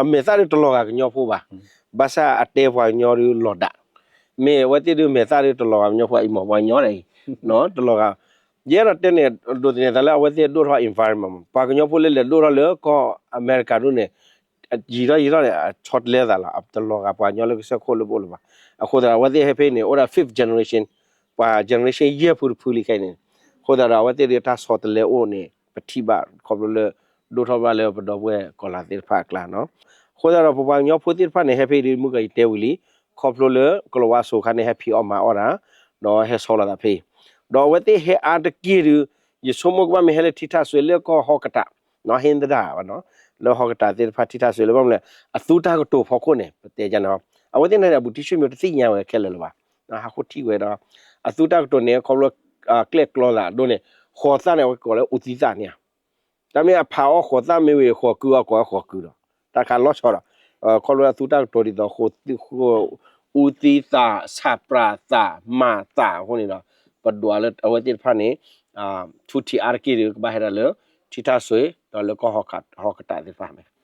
အမဲာ်သၣ်ဒုးတလီၤဂာ်ကညီဖိဘၣ်, ဘၣ်ဆၣ်အတဲပှၤကညီဒုးလီၤဒၣ်, မ့ၢ်အဝဲသ့ၣ်ဒုးမဲာ်သၣ်ဒုးတလီၤဂာ်ကညီဖိအံၤ မ့ၢ်ပှၤကညီဒၣ်အံၤ, တလီၤဂာ်, ယအဲၣ်ဒိးတဲန့ၣ် ဒိးသန့ၤသးလၢအဝဲသ့ၣ်ဒိၣ်ထီၣ် environment မး, ပှၤကညီဖိလၢလဲၤဒိၣ်ထီၣ်လၢကီၢ်အမဲရကၤဒၣ်န့ၣ် ယံာ်ထီၣ်ယံာ်ထီၣ်န့ၣ် အဆီတလဲသးလီၤ, တလီၤဂာ်ပှၤကညီလၢကစၢၢ်ခိၣ်လၢပအိၣ်လၢၤဘၣ်, အဃိသတးဒီး အဝဲသ့ၣ်ဟဲဖဲန့ၣ် အိၣ်ဒၣ် fifth generation, ပှၤ generation ယဲၢ်ဖုတဖုလံခဲအံၤန့ၣ်, အဃိသတးဒီး အဝဲသ့ၣ်ဒုးတၢ်ဆီတလဲအိၣ်န့ၣ် ပထံၣ်ဘၣ်ခီဖျိလၢ ဒိၣ်ထီၣ်ဘၣ်လၢပဒီပုၢ်ဝဲၢ်ကီၢ်လၤသ့ၣ်တဖၣ်အကျါနီၤ, အဃိသတးဒီး ပပှၤကညီဖိသ့ၣ်တဖၣ်န့ၣ် ဟဲဖဲဒုး မုၢ်ကီၤယတဲဝံၤလံ, ခီဖျိလၢကလီၤဝါစိၤခါန့ၣ် ဟဲဖံးအီၣ်မၤအီၣ်တၢ်, ဒီးဟဲဆီလီၤသးဖဲအံၤ, ဒီးအဝဲသ့ၣ်ဟဲအါတက့ၢ်ဒုး ယဆိကမိၣ်ကဘၣ်မ့ၢ်ဟဲလၢထံထၣ်စွ့လၢကီၢ်ဟီၣ်ကတး, ဟ့ၣ်သဒၣ်ဘၣ်နီၤ, လၢဟီၣ်ကတးသ့ၣ်တဖၣ်ထံထၣ်စွ့လၢဘၣ်မနုၤလဲၣ် အသုတၢ်ကတိၤဖီခိၣ်န့ၣ် ပတဲန့ၣ်, အဝဲသ့ၣ်န့ၣ် အဘူးတံၢ်ဆူၣ်မံၤတသ့ၣ်ညါဝဲခဲလၢာ်လၢၤဘၣ်, ဟးဃိထံၣ်ဝဲဒီး အသုတၢ်ကတိၤန့ၣ် ခီဖျိ ကျဲၣ်ကျီသးဒိၣ်န့ၣ်, ဃိးသၣ်န့ၣ် အဝဲကိးလၢအူသံသၣ်န့ၣ်ဧါ, တၢ်မ့ၢ်အဖးအီၣ်ဃိးသၣ်မ့ၢ်ဝံၤ ဃိးကုအီၣ်ကိးဃိးကုဒီး, တၢ်ခါလီၤဆီဒီး, ခီဖျိအသုတၢ်ကတိၤဒ်သိး ဃိးသၣ်, အူသံသၣ်, ဆၣ်ပြၢသၣ်, မၤသၣ်အဃိန့ၣ်ဒီး, ပဒွးလၢအဝဲသ့ၣ်တဖၣ်န့ၣ် ထူထံးအါတက့ၢ်ဒီး ကဘၣ်ဟဲဒၣ်လၢ ထံထၣ်စွ့ ဒီးလၢကီၢ်ဟီၣ်ကတးသ့ၣ်တဖၣ်မ့ၢ်